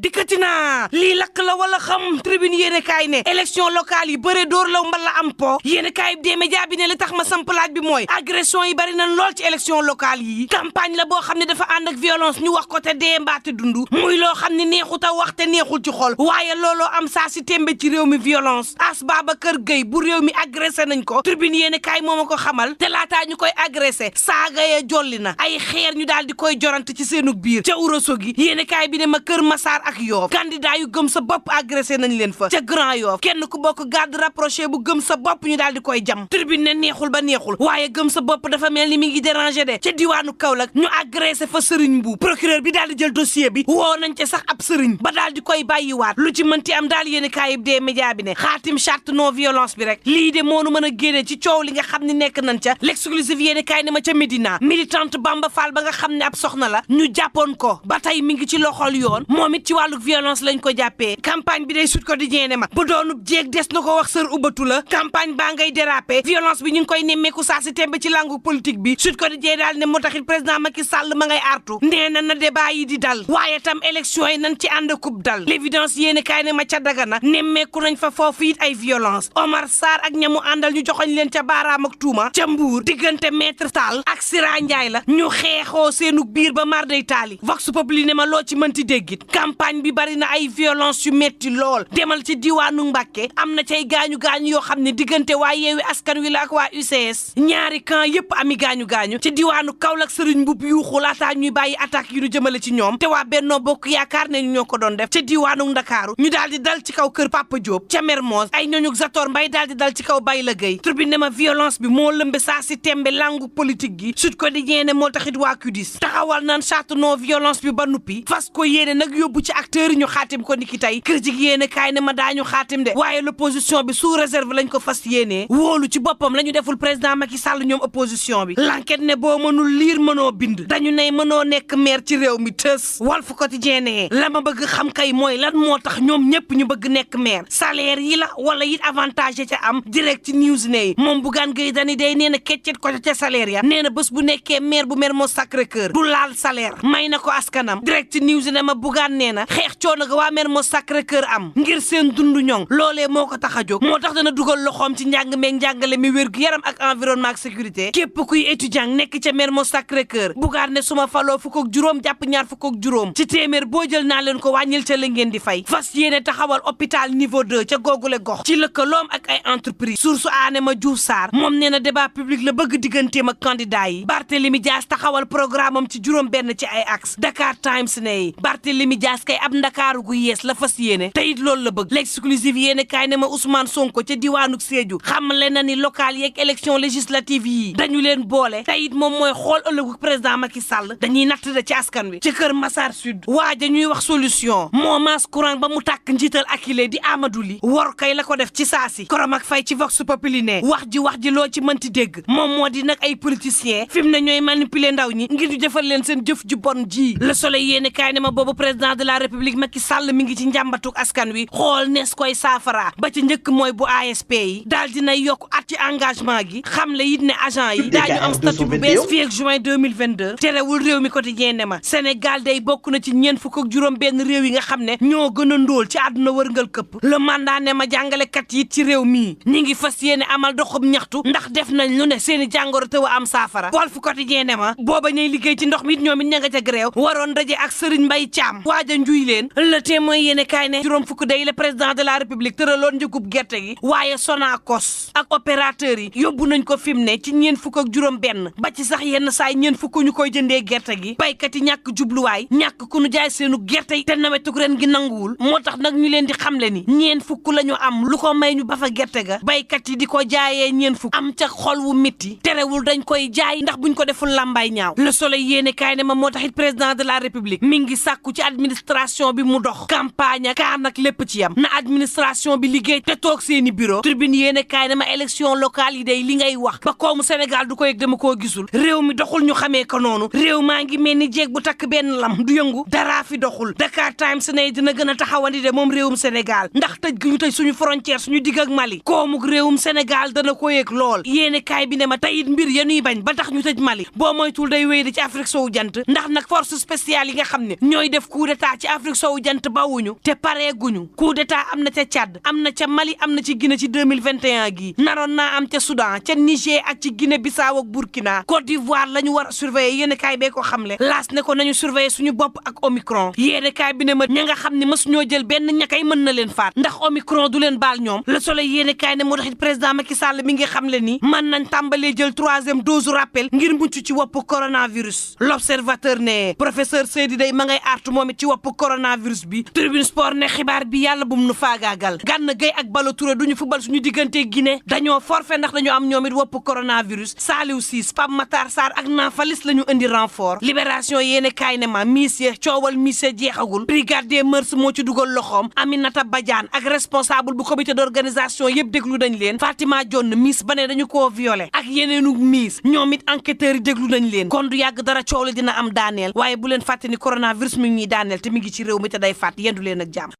dikkati naa lii lakk la wala xam tribune yéene kaay ne élection locale yi bëre dóor la mbala am po yéene kaay bi dee média bi ne li tax ma samp laaj bi mooy agression yi bari nañ lool ci élection locale yi campagne la boo xam ne dafa ànd ak violence ñu wax ko te dee mbaate dund muy loo xam ne neexut a wax te neexul ci xol waaye looloo am saa si tembe ci réew mi violence As Babacar Gueye bu réew mi agressé nañ ko tribune yéene kaay moo ma ko xamal te laataa ñu koy agressé saaga ya jolli na ay xeer ñu daal di koy jorante ci seenug biir ca Ourossogui yéene kaay bi ne ma Kër Massar ak Yoff candidat yu gëm sa bopp agressé nañ leen fa ca Grand Yoff kenn ku bokk garde rapproché bu gëm sa bopp ñu daal di koy jam tribune ne neexul ba neexul waaye gëm sa bopp dafa mel ni mi ngi dérangé de ca diwaanu Kaolack ñu agressé fa sëriñ bu procureur bi daal di jël dossier bi woo nañ ca sax ab sëriñ ba daal di koy bàyyiwaat lu ci mënti am daal yéen kaayib dee média bi ne xaatim charte non violence bi rek lii de moonu mën a génne ci coow li nga xam ne nekk nañ ca l'exclusive yéen kaay ne ma ca Médina militante Bamba Fall ba nga xam ne ab soxna la ñu jàppoon ko ba tey mi ngi ci loxol yoon moom it ci wàllu violence lañ ko jàppee campagne bi day Sud Quotidien ne ma bu doonub jéeg des na ko wax sër ubatu la campagne baa ngay déraper violence bi ñu ngi koy nemmeeku saa si tembe ci langue politique bi Sud Quotidien daal ne moo taxit président Macky Sall ma ngay artu nee na débat yi di dal waaye tam élection yi nañ ci ànd kub dal l'évidence yéene kaay ne ma ca Dagana nemmeeku nañ fa foofu it ay violence Omar Sarr ak ñamu àndal ñu joxoñ leen ca baaraam ak tuuma ca Mbuur diggante maître Tall ak Sira Ndiaye la ñu xeexoo seenu biir ba mar day taali Vox Populi ne ma loo ci mënti déggit campagne bi bari na ay violence yu metti lool demal ci diwaanu Mbàkke am na cay gaañu-gaañu yoo xam ne diggante waa Yewwi Askan Wi la ak waa UCS ñaari camp yépp ami gaañu-gaañu ci diwaanu Kaolack Serigne Mboup yuuxu laataa ñuy bàyyi attaque yi ñu jëmale ci ñoom te waa Benno Bokk Yaakaar ne ñoo ko doon def ca diwaanu Ndakaaru ñu daal di dal ci kaw kër Papa Diop ca Mermoz ay ñooñu Zator Mbaye daal di dal ci kaw Bayla Gueye Tribune ne ma violence bi moo lëmbe saa si tembe langu politique gi Sud Quotidien ne moo taxit waa CUDIS taxawal naan charte non violence bi ba nuppi fas ko yéene nag yóbbu ci acteurs yi ñu xaatim ko niki tey critique yéene kaay ne ma daañu xaatim de waaye l'opposition bi sous réserve lañ ko fas yéenee wóolu ci boppam la ñu deful président Macky Sall ñoom opposition bi l'enquête ne boo mënul lire mënoo bind dañu ne mënoo nekk maire ci réew mi tës Walf Quotidien ne la ma bëgg xam kay mooy lan moo tax ñoom ñëpp ñu bëgg nekk maire salaire yi la wala it avantage ca am direct news ne moom Bougane Gueye Dany day nee na keccet ko ca salaire ya nee na bés bu nekkee maire bu Mermoz Sacré-Cœur du laal salaire may na ko askanam direct news ne ma Bougane nee na xeex coono ga waa Mermoz Sacré-Cœur am ngir seen dundu ñoŋ loolee moo ko tax a jóg moo tax dana dugal loxoom ci njàng meeg njàngale mi wér gu yaram ak environnement ak sécurité képp kuy étudiant nekk ca Mermoz Sacré-Cœur Bougane ne suma faloo fukk ak juróom jàpp ñaar fukk ak juróom ci téeméer boo jël naa leen ko wàññil ca la ngeen di fay fas yéene taxawal hôpital niveau 2 ca googule gox ci lëkkaloom ak ay entreprise source aane ma Diouf Sarr moom nee na débat public la bëgg digganteem ak candidat yi Barthélémy Dias taxawal programme am ci juróom benn ci ay axe Dakar Times ne Barthélémy Dias kay ab ndakaaru gu yees la fas yéene te it loolu la bëgg l'exclusive yéene kaay ne ma Ousmane Sonko ca diwaanuk Sédhiou xamle na ni local yeeg élection législative yi dañu leen boole te it moom mooy xool ëllëgu président Macky Sall dañuy natt de ci askan wi ci Kër Massar Sud waaja ñuy wax solution moo maas courant ba mu tàkk njiital akile di Amadou Ly wor kay la ko def ci saasi korom ak fay ci Vox Populi ne wax ji loo ci mënti dégg moom moo di nag ay politiciens fi mu ne ñooy manipuler ndaw ñi ngir ñu defal leen seen jëf ju bon ji Le Soleil yéene kaay ne ma boobu président de la République Macky Sall mi ngi ci njàmbatuk askan wi xool nees koy saafara ba ci njëkk mooy bu ASP yi daal dina yokk at ci engagement gi xam le it ne agent yi daañu am statut bu bees fii ak juin 2022 terewul réew mi quotidien ne ma Sénégal day bokk na ci ñeent fukk ak juróom benn réew yi nga xam ne ñoo gën a ndóol ci àdduna wërngal këpp le mandat ne ma jàngalekat yi ci réew mii ñi ngi fas yéene amal doxub ñaxtu ndax def nañ lu ne seeni jàngoro tëw a am saafara Walf Quotidien ne ma booba ñuy liggéey ci ndox mi it ñoom it ña nga ca gréew waroon daje ak Serigne Mbaye Thiam waaja njuy leen Le Témoin yéene kaay ne juróom fukk day le président de la République tëraloon njëgub gerte gi waaye Sonacos ak opérateur yi yóbbu nañ ko fi mu ne ci ñeent fukk ak juróom benn ba ci sax yenn saay ñeent fukk ñu koy jëndee gerte gi baykat yi ñàkk jubluwaay ñàkk ku nu jaay seenu gerte yi te nawetug ren gi nanguwul moo tax nag ñu leen di xamle ni ñeent fukk la ñu am lu ko may ñu ba fa gerte ga baykat yi di ko jaayee ñeent fukk am ca xol wu métti terewul dañ koy jaay ndax buñ ko deful làmbaay ñaaw Le Soleil yéene kaay ne ma moo taxit président de la République mi ngi sàkku ci administration bi mu dox campagne ak kaan ak lépp ci yam na administration bi liggéey te toog seeni bureau Tribune yéene kaay ne ma élection locale yi day li ngay wax ba koomu Sénégal du ko yëg dama koo gisul réew mi doxul ñu xamee ko noonu réew maa ngi mel ni jéeg bu takk benn lam du yëngu daraa fi doxul Dakar Times ne dina gën a taxawandi de moom réewum Sénégal ndax tëj gi ñu tëj suñu frontière suñu digg ak Mali koomuk réewum Sénégal dana ko yëg lool yéene kaay bi ne ma tayit mbir yanuy bañ ba tax ñu tëj Mali boo moytul day wéy di ci Afrique sowu jant ndax nag force spéciale yi nga xam ne ñooy def coup d'état ci Afrique sowu jant bawuñu te pareeguñu coup d'état am na ca Tchad am na ca Mali am na ci Guinée ci 2021 gi naroon naa am ca Soudan ca Niger ak ci Guinée Bissau ak Burkina Côte d'Ivoire la ñu war a surveiller yéen kaay bee ko xamle laas ne ko nañu surveiller suñu bopp ak Omicron yéen kaay bi ne ma ña nga xam ne mësuñoo jël benn ñakay mën na leen faat ndax Omicron du leen baal ñoom Le Soleil yéen kaay ne moo taxit président Macky Sall mi ngi xamle ni mën nañ tàmbalee jël 3e dose rappel ngir mucc ci wopp coronavirus L'Observateur ne professeur Seydi day ma ngay artu moom it ci wopp coronavirus bi Tribune Sport ne xibaar bi yàlla bu mu nu faagaagal Gana Gueye ak Ballo Touré duñu fubal suñu diggante Guinée dañoo forfait ndax dañoo am ñoom it wopp coronavirus Saliou Ciss Pape Matar Sarr ak Nampalys la ñu indi renfort Libération yéene kaay ne ma miis ya coowal miis ya jeexagul brigade des mœurs moo ci dugal loxoom Aminata Badiane ak responsable bu comité d'organisation yëpp déglu nañ leen Fatima Dione miis ba ne dañu koo violé ak yeneenu miis ñoom it enquêteurs yi déglu nañ leen kon du yàgg dara coow li dina am daaneel waaye bu leen fàtte ni coronavirus mi ngi ñuy daaneel te mi ngi ci réew mi te day fàtt yendu leen ak jàmm